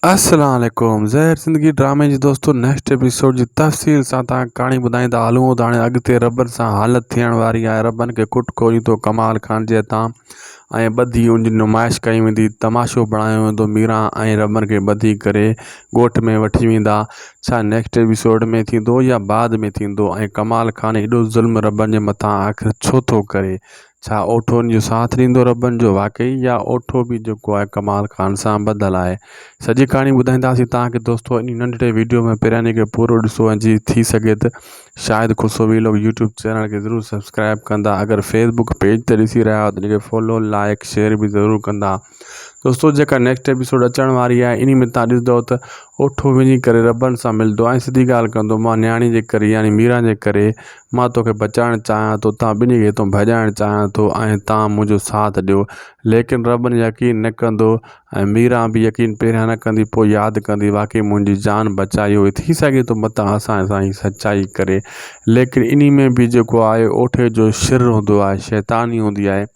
السلام عليڪم زهر زندگي ڊرامي جي دوستو نيڪسٽ ايپيسوڊ جي تفصيل سان تان ڪهاڻي ٻڌائيندا هلون ته هاڻي اڳتي ربن سان حالت ٿيڻ واري آهي ربن کي ڪٽڪو ايندو ڪمال خان جي هٿان ۽ ٻڌي ان جي نمائش ڪئي ويندي تماشو بڻايو ويندو ميران ۽ ربن کي ٻڌي ڪري ڳوٺ ۾ وٺي ويندا ڇا نيڪسٽ ايپيسوڊ ۾ ٿيندو يا بعد ۾ ٿيندو ۽ ڪمال خان ايڏو ظلم ربن جي مٿان آخر ڇو ٿو ڪري ڇا اوٺو ان جو ساٿ ڏيندو ربن جو واقعي يا اوٺو به جيڪو آهي ڪمال خان سان ٻڌل آهي سڄي ڪهاڻي ٻڌائينداسين توهان کي دوستو ان ننڍڙي ويڊيو ۾ پهريان کي پورو ڏسو ۽ جي ٿي سگهي ته شاهد خسرو ويلاگ يوٽيوب چينل کي ضرور سبسڪرائب ڪندا اگر فيسبوڪ پيج تي ڏسي رهيا آهيو ته ان کي فالو لائڪ شيئر به ضرور ڪندا دوستو جيڪا نيڪسٽ ايپيسوڊ اچڻ واري آهي انهي ۾ تان ڏسندو ته اوٺو وڃي ڪري ربن سان ملندو ۽ سڌي ڳالهه ڪندو مان نياڻي جي ڪري يعني ميران جي ڪري مان توکي بچائڻ چاهيان ٿو تان ٻنهي کي هتو ڀڄائڻ چاهيان ٿو ۽ تان منهنجو ساٿ ڏيو ليڪن ربن يقين نه ڪندو ۽ ميران به يقين پهريان نه ڪندي پوء ياد ڪندي واقعي منهنجي جان بچائي هئي ٿي سگهي ٿو متان اسان سان هي سچائي ڪري ليڪن انهي ۾ به جيڪو آهي اوٺي جو شر هوندو آهي شيطاني هوندي آهي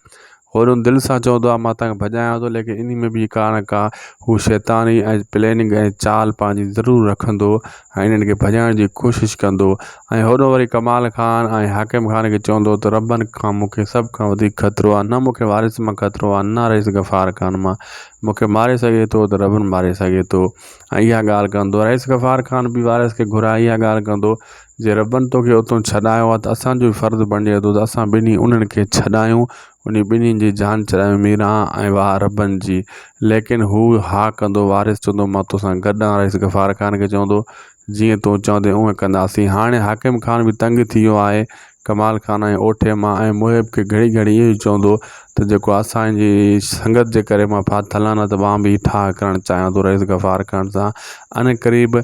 هوريون دل سان چوندو آهي مان توهان کي ڀڄايان ٿو ليڪن انهي ۾ به ڪا نه ڪا هو شيطاني ۽ پليننگ ۽ چال پنهنجي ضرور رکندو ۽ انهن کي ڀڄائڻ جي ڪوشش ڪندو ۽ هوڏو وري ڪمال خان ۽ حاڪم خان کي چوندو ته ربن کان مون کي سڀ کان وڌيڪ خطرو آهي نه مون کي وارث مان خطرو آهي نه رئيس غفار خان مان مون کي ماري سگهي ٿو ته ربن ماري سگهي ٿو ۽ اها ڳالهه ڪندو رئيس غفار خان به وارث کي گهرائي اها ڳالهه ڪندو جي ربن توکي اتون ڇڏايو آهي ته اسان جو به فرض بڻجي ٿو ته اسان ٻنهي انهن کي ڇڏايون انهي ٻنهي جي جان ڇڏايون ميران ۽ واهه ربن جي ليڪن هو ها ڪندو وارث چوندو مان توسان گڏ آهيان رئيس غفار خان کي چوندو جيئن تون چوندين اونئن ڪنداسين هاڻي حاڪم خان به تنگ ٿي ويو آهي ڪمال خان ۽ اوٺي مان ۽ محب کي گهڙي گهڙي اهو ئي چوندو ته جيڪو اسان جي سنگت جي ڪري مان ڦاٿل آهيان نه ته مان به ٺاهه ڪرڻ چاهيان ٿو رئيس غفار خان سان ان قريب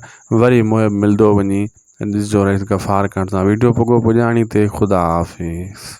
وري محب ملندو وڃي ڏسجو رئيس غفار خان سان ويڊيو پڳو پڄاڻي تي خدا حافظ.